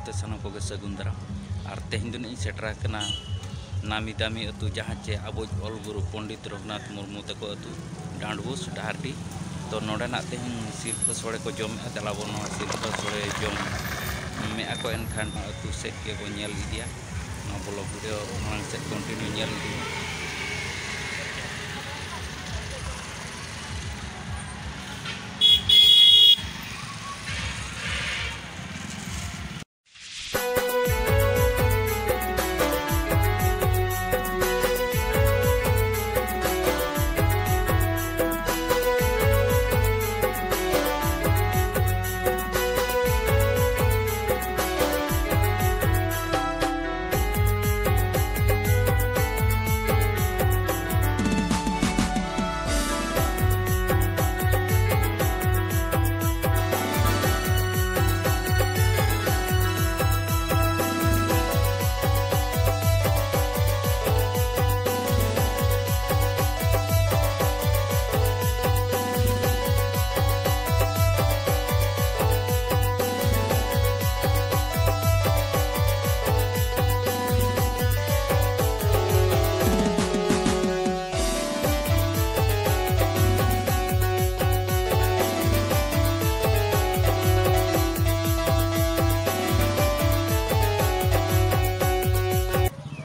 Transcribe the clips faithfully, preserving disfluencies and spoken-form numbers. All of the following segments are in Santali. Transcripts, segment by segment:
ᱛᱮ ᱥᱟᱱᱟᱢ ᱠᱚᱜᱮ ᱥᱟᱹᱜᱩᱱ ᱫᱟᱨᱟᱢ᱾ ᱟᱨ ᱛᱮᱦᱮᱧ ᱫᱚ ᱱᱟᱜ ᱤᱧ ᱥᱮᱴᱮᱨ ᱟᱠᱟᱱᱟ ᱱᱟᱢᱤ ᱫᱟᱢᱤ ᱟᱹᱛᱩ, ᱡᱟᱦᱟᱸ ᱪᱮ ᱟᱵᱚᱭᱤᱡ ᱚᱞ ᱜᱩᱨᱩ ᱯᱚᱱᱰᱤᱛ ᱨᱚᱜᱷᱩᱱᱟᱛᱷ ᱢᱩᱨᱢᱩ ᱛᱟᱠᱚ ᱟᱹᱛᱩ, ᱰᱟᱸᱰᱵᱳᱥ ᱰᱟᱦᱟᱨᱰᱤ᱾ ᱛᱚ ᱱᱚᱰᱮ ᱱᱟᱜ ᱛᱮᱦᱮᱧ ᱥᱤᱨᱯᱷᱟᱹ ᱥᱳᱲᱮ ᱠᱚ ᱡᱚᱢᱮᱜᱼᱟ᱾ ᱫᱮᱞᱟ ᱵᱚᱱ ᱱᱚᱣᱟ ᱥᱤᱨᱯᱷᱟᱹ ᱥᱳᱲᱮ ᱡᱚᱢ ᱢᱮᱜᱼᱟ ᱠᱚ, ᱮᱱᱠᱷᱟᱱ ᱟᱹᱛᱩ ᱥᱮᱫ ᱜᱮᱵᱚᱱ ᱧᱮᱞ ᱤᱫᱤᱭᱟ᱾ ᱱᱚᱣᱟ ᱵᱞᱚᱜ ᱵᱷᱤᱰᱤᱭᱳ ᱢᱟᱲᱟᱝ ᱥᱮᱫ ᱠᱚᱱᱴᱤᱱᱤᱭᱩ ᱧᱮᱞ ᱤᱫᱤ ᱢᱮ᱾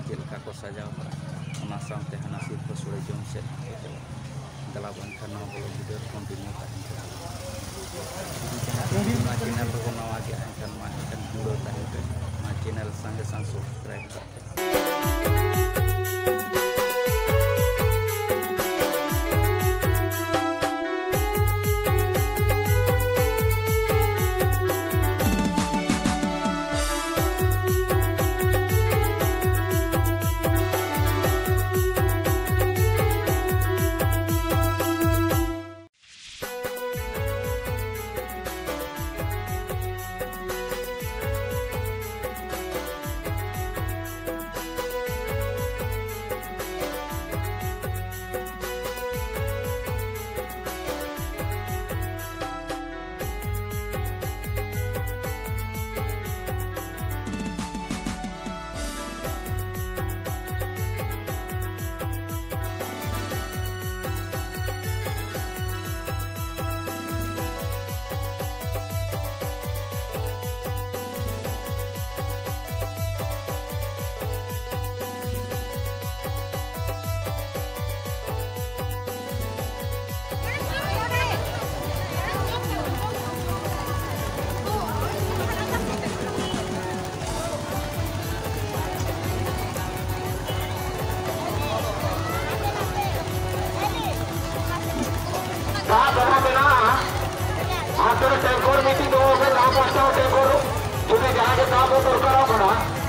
ᱪᱮᱫ ᱞᱮᱠᱟ ᱠᱚ ᱥᱟᱡᱟᱣ ᱠᱟᱜᱼᱟ, ᱚᱱᱟ ᱥᱟᱶᱛᱮ ᱦᱟᱱᱟ ᱥᱤᱨᱯᱷᱟᱹ ᱥᱳᱲᱮ ᱡᱚᱢ ᱥᱮᱫ ᱦᱚᱸᱠᱚ ᱪᱟᱞᱟᱜᱼᱟ᱾ ᱫᱮᱞᱟ ᱵᱚᱱ ᱮᱱᱠᱷᱟᱱ ᱱᱚᱣᱟ ᱵᱞᱚᱜ ᱵᱷᱤᱰᱤᱭᱳ ᱠᱚᱱᱴᱤᱱᱤᱭᱩ ᱛᱟᱦᱮᱱ ᱠᱟᱱᱟ᱾ ᱡᱩᱫᱤ ᱡᱟᱦᱟᱸ ᱛᱤᱥ ᱱᱚᱣᱟ ᱪᱮᱱᱮᱞ ᱨᱮᱵᱚᱱ ᱱᱟᱣᱟ ᱜᱮᱭᱟ, ᱮᱱᱠᱷᱟᱱ ᱢᱟ ᱮᱱᱠᱷᱟᱱ ᱡᱩᱲᱟᱹᱣ ᱛᱟᱦᱮᱱ ᱯᱮ᱾ ᱱᱚᱣᱟ ᱪᱮᱱᱮᱞ ᱥᱟᱸᱜᱮ ᱥᱟᱝ ᱥᱟᱵᱥᱠᱨᱟᱭᱤᱵ ᱠᱟᱜ ᱯᱮ᱾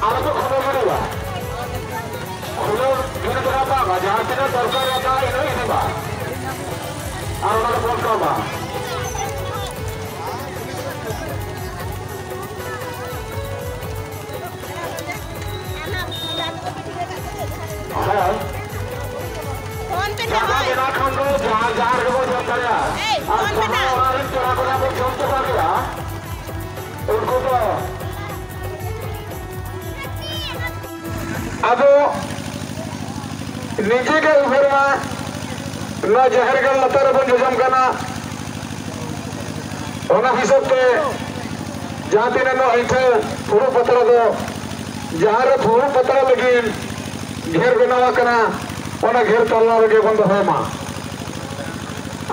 ᱟᱨ ᱫᱚ ᱠᱷᱩᱞᱟᱹᱣ ᱜᱤᱰᱤ ᱵᱟᱝ᱾ ᱠᱷᱩᱞᱟᱹᱣ ᱜᱤᱰᱤ ᱫᱚ ᱵᱟᱝ, ᱡᱟᱦᱟᱸ ᱛᱤᱱᱟᱹᱜ ᱫᱚᱨᱠᱟᱨ ᱚᱱᱟ ᱤᱱᱟᱹᱜ ᱤᱫᱤ ᱢᱟ᱾ ᱟᱨ ᱚᱱᱟ ᱫᱚ ᱵᱚᱱ ᱠᱟᱢᱟ᱾ ᱦᱮᱸ᱾ ᱯᱷᱳᱱ ᱯᱮ ᱱᱟᱦᱟᱜ᱾ ᱡᱟᱦᱟᱸ ᱢᱮᱱᱟᱜ ᱠᱷᱟᱱ ᱫᱚ ᱡᱟᱦᱟᱸ ᱡᱟᱦᱟᱸ ᱨᱮᱜᱮ ᱵᱚᱱ ᱡᱚᱢ ᱫᱟᱲᱮᱭᱟᱜᱼᱟ᱾ ᱮᱭ, ᱟᱨ ᱯᱷᱳᱱ ᱯᱮ ᱡᱟᱦᱟᱸ ᱱᱟᱦᱟᱜ᱾ ᱚᱲᱟᱜ ᱨᱮᱱ ᱯᱮᱲᱟ ᱠᱚ ᱱᱟᱦᱟᱜ ᱵᱚᱱ ᱡᱚᱢ ᱦᱚᱪᱚ ᱠᱚᱣᱟ, ᱩᱱᱠᱩ ᱫᱚ ᱟᱵᱚ ᱱᱤᱡᱮ ᱜᱮ ᱩᱭᱦᱟᱹᱨ ᱢᱟ, ᱱᱚᱣᱟ ᱡᱟᱦᱮᱨ ᱜᱟᱲ ᱞᱟᱛᱟᱨ ᱨᱮᱵᱚᱱ ᱡᱚᱡᱚᱢ ᱠᱟᱱᱟ᱾ ᱚᱱᱟ ᱦᱤᱥᱟᱹᱵ ᱛᱮ ᱡᱟᱦᱟᱸ ᱛᱤᱱᱟᱹᱜ ᱱᱚᱣᱟ ᱤᱴᱷᱟᱹ ᱯᱷᱩᱲᱩᱜ ᱯᱟᱛᱲᱟ ᱫᱚ, ᱡᱟᱦᱟᱸ ᱨᱮ ᱯᱷᱩᱲᱩᱜ ᱯᱟᱛᱲᱟ ᱞᱟᱹᱜᱤᱫ ᱜᱷᱮᱨ ᱵᱮᱱᱟᱣ ᱟᱠᱟᱱᱟ, ᱚᱱᱟ ᱜᱷᱮᱨ ᱛᱟᱞᱟ ᱨᱮᱜᱮ ᱵᱚᱱ ᱫᱚᱦᱚᱭ ᱢᱟ᱾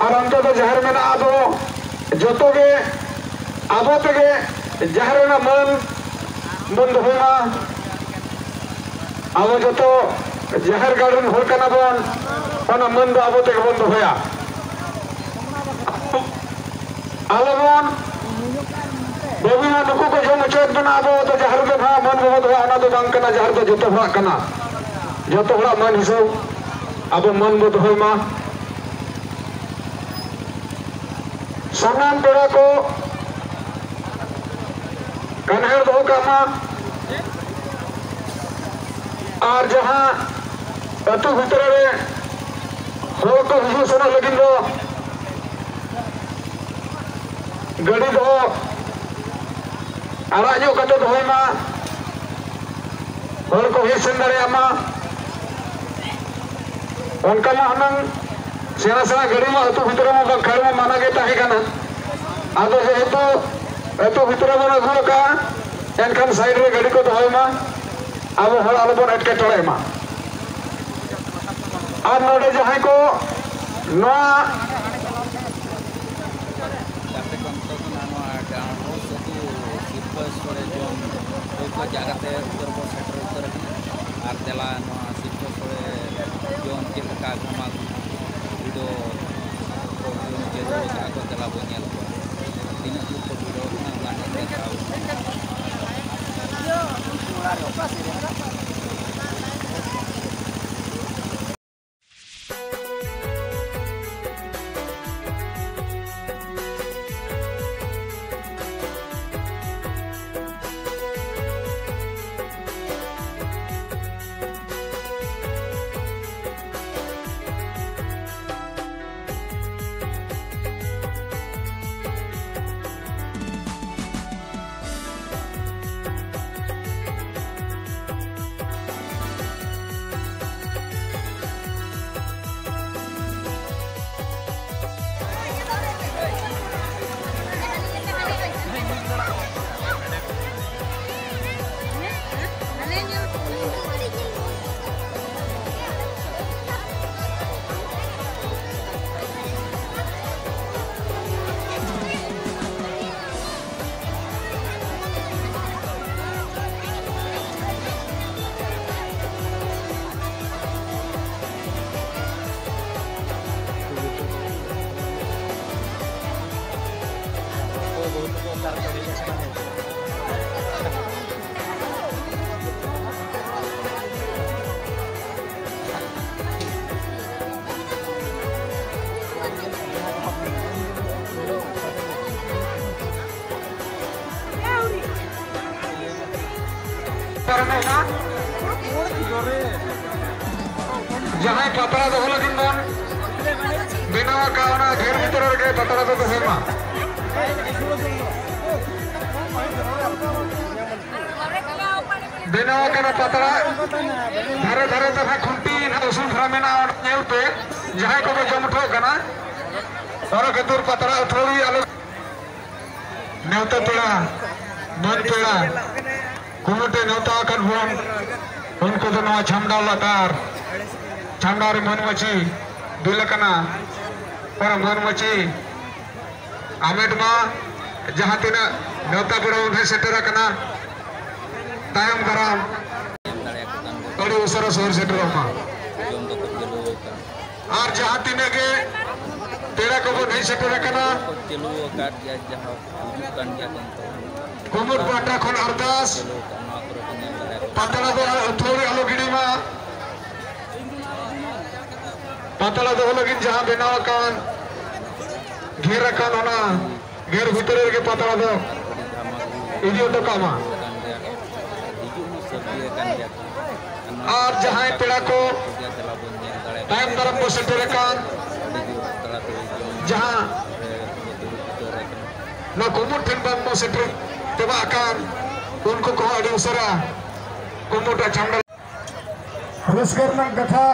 ᱟᱨ ᱚᱱᱛᱮ ᱫᱚ ᱡᱟᱦᱮᱨ ᱢᱮᱱᱟᱜᱼᱟ, ᱟᱵᱚ ᱡᱚᱛᱚ ᱜᱮ ᱟᱵᱚ ᱛᱮᱜᱮ ᱡᱟᱦᱮᱨ ᱨᱮᱱᱟᱜ ᱢᱟᱹᱱ ᱵᱚᱱ ᱫᱚᱦᱚᱭ ᱢᱟ᱾ ᱟᱵᱚ ᱡᱚᱛᱚ ᱡᱟᱦᱮᱨ ᱜᱟᱲ ᱨᱮᱱ ᱦᱚᱲ ᱠᱟᱱᱟ ᱵᱚᱱ, ᱚᱱᱟ ᱢᱟᱹᱱ ᱫᱚ ᱟᱵᱚ ᱛᱮᱜᱮ ᱵᱚᱱ ᱫᱚᱦᱚᱭᱟ᱾ ᱟᱞᱚ ᱵᱚᱱ ᱵᱟᱹᱵᱩ ᱱᱩᱠᱩ ᱠᱚ ᱡᱚᱢ ᱦᱚᱪᱚᱭᱮᱫ ᱵᱚᱱᱟ, ᱟᱵᱚ ᱫᱚ ᱡᱟᱦᱮᱨ ᱨᱮᱫᱚ ᱱᱟᱦᱟᱜ ᱢᱟᱹᱱ ᱵᱟᱵᱚ ᱫᱚᱦᱚᱭᱟ, ᱚᱱᱟ ᱫᱚ ᱵᱟᱝ ᱠᱟᱱᱟ᱾ ᱡᱟᱦᱮᱨ ᱫᱚ ᱡᱚᱛᱚ ᱦᱚᱲᱟᱜ ᱠᱟᱱᱟ, ᱡᱚᱛᱚ ᱦᱚᱲᱟᱜ ᱢᱟᱹᱱ ᱦᱤᱥᱟᱹᱵ ᱟᱵᱚ ᱢᱟᱹᱱ ᱵᱚ ᱫᱚᱦᱚᱭ ᱢᱟ᱾ ᱥᱟᱱᱟᱢ ᱯᱮᱲᱟ ᱠᱚ ᱠᱟᱱᱦᱮᱲ ᱫᱚᱦᱚ ᱠᱟᱜ ᱢᱟ᱾ ᱟᱨ ᱡᱟᱦᱟᱸ ᱟᱹᱛᱩ ᱵᱷᱤᱛᱨᱤ ᱨᱮ ᱦᱚᱲ ᱠᱚ ᱦᱤᱡᱩᱜ ᱥᱮᱱᱚᱜ ᱞᱟᱹᱜᱤᱫ ᱫᱚ ᱜᱟᱹᱰᱤ ᱫᱚ ᱟᱲᱟᱜ ᱧᱚᱜ ᱠᱟᱛᱮ ᱫᱚᱦᱚᱭ ᱢᱟ, ᱦᱚᱲ ᱠᱚ ᱦᱮᱡ ᱥᱮᱱ ᱫᱟᱲᱮᱭᱟᱜ ᱢᱟ᱾ ᱚᱱᱠᱟ ᱢᱟ ᱦᱩᱱᱟᱹᱝ ᱥᱮᱬᱟ ᱥᱮᱬᱟ ᱜᱟᱹᱰᱤ ᱢᱟ ᱟᱹᱛᱩ ᱵᱷᱤᱛᱨᱤ ᱢᱟ ᱵᱟᱝ ᱠᱷᱟᱹᱲ ᱢᱟ ᱢᱟᱱᱟ ᱜᱮ ᱛᱟᱦᱮᱸ ᱠᱟᱱᱟ᱾ ᱟᱫᱚ ᱡᱮᱦᱮᱛᱩ ᱟᱹᱛᱩ ᱵᱷᱤᱛᱨᱤ ᱵᱚᱱ ᱟᱹᱜᱩ ᱟᱠᱟᱫᱼᱟ, ᱮᱱᱠᱷᱟᱱ ᱥᱟᱭᱤᱰ ᱨᱮ ᱜᱟᱹᱰᱤ ᱠᱚ ᱫᱚᱦᱚᱭ ᱢᱟ, ᱟᱵᱚ ᱦᱚᱲ ᱟᱞᱚᱵᱚᱱ ᱮᱴᱠᱮᱴᱚᱬᱮᱜ ᱢᱟ᱾ ᱟᱨ ᱱᱚᱰᱮ ᱡᱟᱦᱟᱸᱭ ᱠᱚ ᱱᱚᱣᱟ ᱜᱟᱛᱮ ᱠᱚ ᱢᱮᱛᱟ ᱠᱚ ᱠᱟᱱᱟ, ᱱᱚᱣᱟ ᱰᱟᱸᱰᱵᱳᱥ ᱟᱹᱛᱩ ᱥᱤᱨᱯᱟᱹ ᱥᱳᱲᱮ ᱡᱚᱢ ᱴᱷᱟᱹᱣᱠᱟᱹ ᱡᱟᱭᱜᱟ ᱛᱮ ᱩᱛᱟᱹᱨ ᱵᱚ ᱥᱮᱴᱮᱨ ᱩᱛᱟᱹᱨ ᱟᱠᱟᱱᱟ᱾ ᱟᱨ ᱫᱮᱞᱟ ᱱᱚᱣᱟ ᱥᱤᱨᱯᱟᱹ ᱥᱳᱲᱮ ᱡᱚᱢ ᱪᱮᱫ ᱞᱮᱠᱟ ᱜᱷᱟᱢᱟᱞ ᱵᱷᱤᱲ ᱠᱚ ᱡᱚᱢ ᱡᱤᱨᱟᱹᱣ ᱟᱠᱟᱫᱼᱟ ᱠᱚ, ᱫᱮᱞᱟ ᱵᱚ ᱧᱮᱞ ᱠᱚᱣᱟ᱾ ᱛᱤᱱᱟᱹᱜ ᱡᱳᱨ ᱠᱚ ᱵᱷᱤᱲᱚᱜ ᱠᱟᱱᱟ, ᱚᱱᱟ ᱧᱮᱞ ᱛᱮ ᱟᱵᱚ ᱯᱟᱛᱲᱟ ᱫᱚᱦᱚ ᱞᱟᱹᱜᱤᱫ ᱵᱚᱱ ᱵᱮᱱᱟᱣ ᱟᱠᱟᱫ, ᱚᱱᱟ ᱜᱷᱮᱨ ᱵᱷᱤᱛᱨᱤ ᱨᱮᱜᱮ ᱯᱟᱛᱲᱟ ᱫᱚ ᱫᱚᱦᱚᱭ ᱢᱟ᱾ ᱵᱮᱱᱟᱣ ᱟᱠᱟᱱᱟ ᱯᱟᱛᱲᱟ, ᱫᱷᱟᱨᱮ ᱫᱷᱟᱨᱮ ᱛᱮ ᱱᱟᱦᱟᱜ ᱠᱷᱩᱱᱴᱤ ᱱᱟᱦᱟᱜ ᱩᱥᱩᱞ ᱫᱷᱟᱨᱟ ᱢᱮᱱᱟᱜᱼᱟ, ᱚᱱᱟ ᱧᱮᱞ ᱯᱮ᱾ ᱡᱟᱦᱟᱸᱭ ᱠᱚᱠᱚ ᱡᱚᱢ ᱦᱚᱴᱚ ᱠᱟᱱᱟ, ᱚᱱᱟ ᱠᱷᱟᱹᱛᱤᱨ ᱯᱟᱛᱲᱟ ᱟᱹᱛᱷᱟᱹᱣᱲᱤ ᱟᱞᱚ᱾ ᱱᱮᱣᱛᱟ ᱯᱮᱲᱟ, ᱢᱟᱹᱱ ᱯᱮᱲᱟ, ᱠᱩᱢᱩᱴᱮ ᱱᱮᱣᱛᱟ ᱟᱠᱟᱫ ᱵᱚᱱ, ᱩᱱᱠᱩ ᱫᱚ ᱱᱚᱣᱟ ᱪᱷᱟᱢᱰᱟ ᱞᱟᱛᱟᱨ, ᱪᱷᱟᱢᱰᱟ ᱨᱮ ᱢᱟᱹᱱ ᱢᱟᱹᱪᱤ ᱫᱩᱞ ᱟᱠᱟᱱᱟ᱾ ᱚᱱᱟ ᱢᱟᱹᱱ ᱢᱟᱹᱪᱤ ᱟᱢᱮᱴ ᱢᱟ᱾ ᱡᱟᱦᱟᱸ ᱛᱤᱱᱟᱹᱜ ᱱᱮᱣᱛᱟ ᱯᱮᱲᱟ ᱵᱚᱱ ᱦᱮᱡ ᱥᱮᱴᱮᱨ ᱟᱠᱟᱱᱟ, ᱛᱟᱭᱚᱢ ᱫᱟᱨᱟᱢ ᱟᱹᱰᱤ ᱩᱥᱟᱹᱨᱟ ᱥᱚᱦᱚᱨ ᱥᱮᱴᱮᱨᱚᱜ ᱢᱟ᱾ ᱟᱨ ᱡᱟᱦᱟᱸ ᱛᱤᱱᱟᱹᱜ ᱜᱮ ᱯᱮᱲᱟ ᱠᱚᱵᱚᱱ ᱦᱮᱡ ᱥᱮᱴᱮᱨ ᱟᱠᱟᱱᱟ, ᱪᱟᱹᱞᱩ ᱟᱠᱟᱫ ᱜᱮᱭᱟ, ᱡᱟᱦᱟᱸ ᱦᱤᱡᱩᱜ ᱠᱟᱱ ᱜᱮᱭᱟ ᱠᱚ᱾ ᱠᱩᱢᱩᱴ ᱯᱟᱦᱴᱟ ᱠᱷᱚᱱ ᱟᱨᱫᱟᱥ, ᱯᱟᱛᱲᱟ ᱫᱚ ᱟᱹᱛᱷᱟᱹᱣᱲᱤ ᱟᱞᱚ ᱜᱤᱰᱤ ᱢᱟ᱾ ᱯᱟᱛᱲᱟ ᱫᱚᱦᱚ ᱞᱟᱹᱜᱤᱫ ᱡᱟᱦᱟᱸ ᱵᱮᱱᱟᱣ ᱟᱠᱟᱱ, ᱜᱷᱮᱨ ᱟᱠᱟᱱ, ᱚᱱᱟ ᱜᱷᱮᱨ ᱵᱷᱤᱛᱨᱤ ᱨᱮᱜᱮ ᱯᱟᱛᱲᱟ ᱫᱚ ᱤᱫᱤ ᱦᱚᱴᱚ ᱠᱟᱜ ᱢᱟ᱾ ᱟᱨ ᱡᱟᱦᱟᱸᱭ ᱯᱮᱲᱟ ᱠᱚ ᱛᱟᱭᱚᱢ ᱫᱟᱨᱟᱢ ᱠᱚ ᱥᱮᱴᱮᱨ ᱟᱠᱟᱱ, ᱡᱟᱦᱟᱸ ᱱᱚᱣᱟ ᱠᱩᱢᱩᱴ ᱴᱷᱮᱱ ᱵᱟᱝ ᱠᱚ ᱥᱮᱴᱮᱨ ᱪᱟᱵᱟ ᱟᱠᱟᱱ, ᱩᱱᱠᱩ ᱠᱚᱦᱚᱸ ᱟᱹᱰᱤ ᱩᱥᱟᱹᱨᱟ ᱠᱩᱢᱩᱴ ᱟᱜ ᱪᱷᱟᱢᱰᱟ᱾ ᱨᱟᱹᱥᱠᱟᱹ ᱨᱮᱱᱟᱜ ᱠᱟᱛᱷᱟ,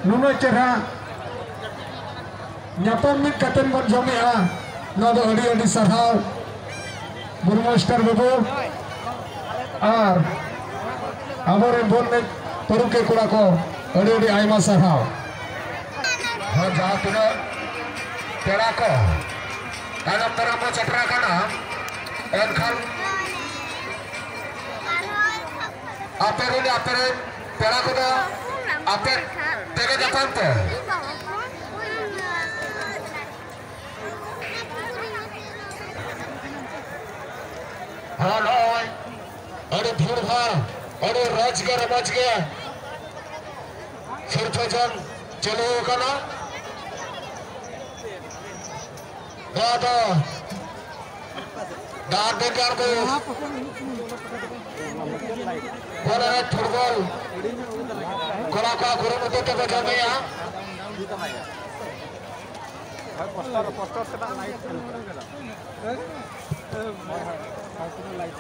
ᱱᱩᱱᱟᱹᱜ ᱪᱮᱦᱨᱟ ᱧᱟᱯᱟᱢ ᱢᱤᱫ ᱠᱟᱛᱮ ᱵᱚᱱ ᱡᱚᱢᱮᱜᱼᱟ, ᱱᱚᱣᱟ ᱫᱚ ᱟᱹᱰᱤ ᱟᱹᱰᱤ ᱥᱟᱨᱦᱟᱣ ᱵᱩᱨᱩ ᱢᱟᱥᱴᱟᱨ ᱵᱟᱹᱵᱩ ᱟᱨ ᱟᱵᱚᱨᱮᱱ ᱵᱚᱞ ᱮᱱᱮᱡ ᱯᱟᱹᱨᱩᱠᱷᱤᱭᱟᱹ ᱠᱚᱲᱟ ᱠᱚ, ᱟᱹᱰᱤ ᱟᱹᱰᱤ ᱟᱭᱢᱟ ᱥᱟᱨᱦᱟᱣ᱾ ᱦᱚᱸ, ᱡᱟᱦᱟᱸ ᱛᱤᱱᱟᱹᱜ ᱯᱮᱲᱟ ᱠᱚ ᱛᱟᱭᱱᱚᱢ ᱫᱟᱨᱟᱢ ᱵᱚᱱ ᱥᱮᱴᱮᱨ ᱟᱠᱟᱱᱟ, ᱮᱱᱠᱷᱟᱱ ᱟᱯᱮ ᱨᱮᱱ, ᱟᱯᱮ ᱨᱮᱱ ᱯᱮᱲᱟ ᱠᱚᱫᱚ ᱟᱯᱮ ᱛᱮᱜᱮ ᱧᱟᱯᱟᱢ ᱯᱮ᱾ ᱦᱚᱸ, ᱱᱚᱜᱼᱚᱭ ᱟᱹᱰᱤ ᱵᱷᱤᱲ ᱵᱷᱟᱲ, ᱟᱹᱰᱤ ᱨᱟᱹᱡᱽ ᱜᱮ ᱨᱚᱢᱚᱡᱽ ᱜᱮ ᱥᱤᱨᱯᱟᱹ ᱡᱚᱢ ᱪᱟᱹᱞᱩ ᱟᱠᱟᱱᱟ᱾ ᱱᱚᱣᱟ ᱫᱚ ᱰᱟᱦᱟᱨ ᱰᱮᱸᱜᱟᱨ ᱵᱚᱭᱮᱥ ᱵᱚᱞ ᱮᱱᱮᱡ ᱯᱷᱩᱴᱵᱚᱞ ᱠᱚᱲᱟ ᱠᱚᱣᱟᱜ ᱠᱩᱨᱩᱢᱩᱴᱩ ᱛᱮᱯᱮ ᱠᱟᱹᱢᱤᱭᱟ᱾ ᱯᱳᱥᱴᱟᱨ ᱯᱳᱥᱴᱟᱨ ᱥᱮᱫᱟᱜ ᱞᱟᱭᱤᱴ ᱞᱟᱭᱤᱴ